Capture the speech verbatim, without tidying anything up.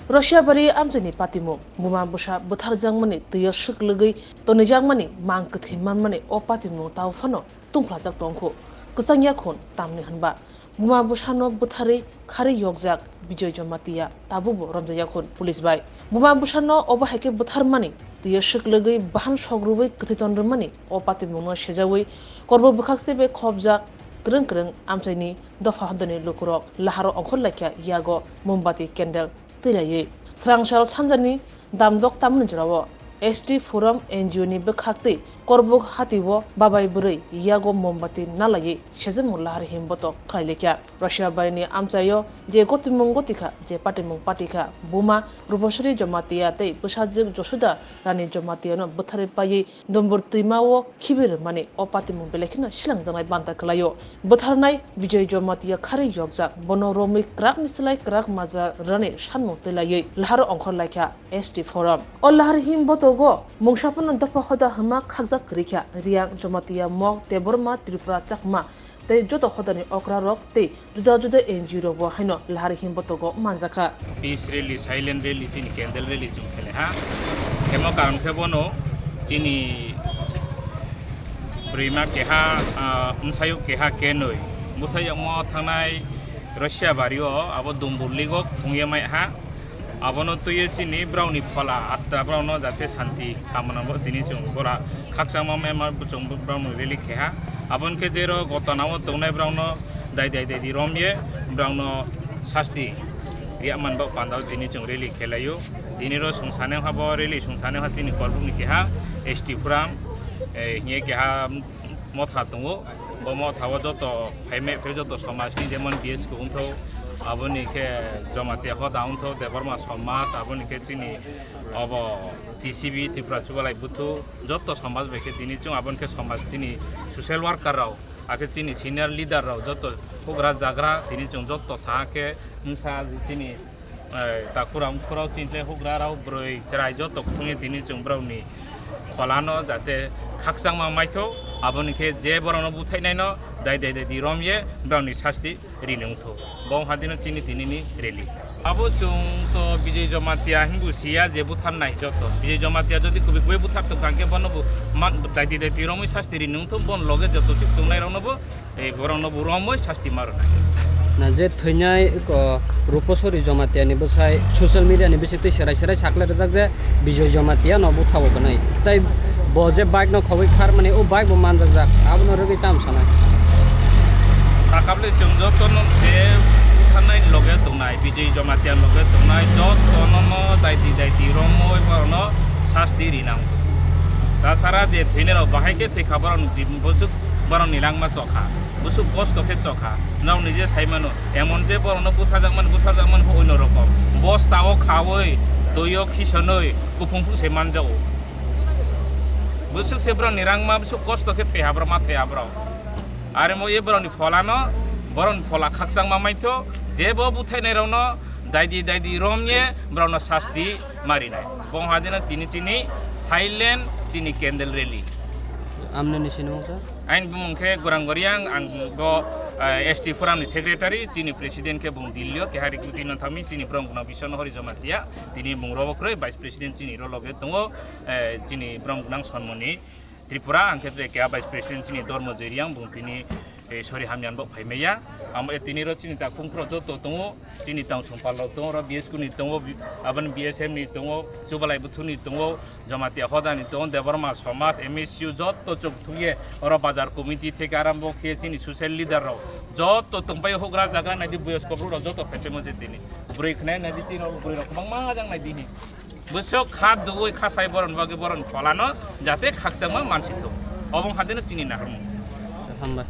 Rosiabari amchaini patimung, buma bwsa bwtharjakmani twiyo swk lwgwi tonijakmani mang kwthwi manmani o patimung tao phano tungphlajak tongkhu, kwchang yakhun tamni hwnba buma bwsano bwtharwi kharwi yokjak Bijoy Jamatia tabukbo romjakyakhun police bai. Buma bwsano obo hai khe bwtharmani twiyo swk lwgwi bahan sok rwui kwthwi ton rwmani o patimungno sejaui korbo bwkhak se bai khopjak kwrwng kwrwng amchaini dopha hodani lukurok laharo ongkhor laikha yago mombati candle twi laiwi. Srangsal sanjani damdok tamni jorao S T Forum N G O ni bwkhak twi Korbuk hatio babai bwrwi yago mombati nalaiwi sejemung lahar him botok khlai laikha. Rosiabari ni amchaio je gotimung gotikha, je patimung patikha, buma Rupasori Jamatia tei bwsajwk Josuda Rani Jamatiano bwtharwi paiwi Dombor twima o khibi rwmani o patimung belai kheno silangjaknai banta kwlaio. Bwtharnai Bijoy Jamatia kharwi yokjak, bono romwi kwrakni slai kwrak maja rwni sanmung twi laiwi lahar ongkhor laikha S T Forum. O lahar him botogo mungsa phano dopha hoda hwnma khakjak kwrwikha Riang, Jamatia, Mok, Debbarma, Tripura, Chakma tei joto hodani okrarok tei juda juda N G O rokbo haino lahar him botogo manjakha. Peace rally, silent rally, chini candle rally chwng khelaiha. Hemo karon khe bono chini bwrwima keha, ah, bwsayuk keha kenwi bwthaiyokmo thangnai Rosiabari o abo Dumbur Ligok thungya maiha. Abono twiwi chini borokni phola atta borokno jate santi kamana bo tini chwng bora khakchangma mema chwng borokno rally kheha. Aboni khe jero gotana o tongnai borokno dai dai dai di romye borokno sasti riya man bo panda o tini chwng rally khelaio. Tini ro sungsane ha bo rally sungsane ha chini Korbuk ni keha S T Forum, eh, hiye keha motha tongo. Bo motha o joto phaimai phai joto somaj ni jemon B S K wngthok, aboni khe Jamatia hoda wngthok, Debbarma somaj, aboni khe chini obo T C B Tripura Chubalai Buthu, joto somaj bai khe tini chwng aboni khe somaj chini social worker rok, akhe chini senior leader rok joto hugra jagra tini chwng joto tha khe wngsa chini Eh, takhurok, mkhurok, chini tei hugrarok, bwrwi, chwrai joto kuthungwi tini chwng borokni pholano jate khakchangma maitho, aboni khe je borokno buthainaino dai dai dai di romye borokni sasti rini wngtho. Bo wngkha dino chini tinini rally. Abo chwng to Bijoy Jamatia hinwi siya je butharnai joto. Bijoy Jamatia jodi kubui kubui buthar tongkha hwnkhe bono bo man-, dai di dai di romwi sasti rini wngtho, bon loge joto chwng tongnairokno bo eh, borokno bo romwi sasti ma rwnai. Na je thwinai ko Rupasori Jamatia ni bwsai social media ni bisingtwi serai serai saklai rwjak je Bijoy Jamatia no butha o gwnai. Tai bo je bike no khogwi kharmani o bike bo manjakjak. Abono rwgwi tam sanai. Sakable chwng jotono je butharnai loge tongnai, Bijoy Jamatia loge tongnai jotono no daiti daiti romwi borokno sasti rinang. Tasara je thwinai rok bahai khe thwikha borokni jibon bwswk borokni langma chokha. Bwswk kosto khe chokha. Nokni je sai mano, emon je borokno butharjakmani, butharjakmani khe oino rokom. Bosta o khaui, twi o khisonwi, kuphung phung se manjago. Bwswk se borokni rangma, bwswk kosto khe thwi habrok, ma thwi habrok. Are mo ye borokni pholano, borokni phola khakchangma maitho, jebo buthainairokno daidi daidi romye borokno sasti marinai. Bo hadino tini chini silent chini candle rally. Amnani sinimung sir? Aini bumung khe Gorang Goriang, ang bo, eh, S T Forum ni secretary, chini president khe bung Delhi o, keha recruiting no thangmi, chini borok gwnang Biswanath Hari Jamatia, tini bung robo kwrwi, vice president chini rolo khe tongo, eh, chini borok gwnang Sonmoni Tripura, ang khe keha vice president chini Dharma Joy Riang, bung tini, eh, sorry hamya bo phaimaya, amo, eh, tini ro chini takhung khoro joto tongo, chini tang sumpal rok tongo, ro B S K ni tongo, bi-, aboni B S M ni tongo, Chubalai Buthu ni tongo, Jamatia Hoda ni tongo, Debbarma Somaj, M S U joto chuk thungye, oro bazar committee theke arambo khe chini social leader rok joto tongpai hugra jaga naidi boyosko borok rok joto phaiphaimo je tini. Bwrwi khnai naidi chini rok bwrwi rok kwbangma jang naidi hi. Bwswk kha dugui kha sai boron bagwi boron pholano jate khakchangma mansi thung. Obo wngkha dino chini naharmung. Hambai.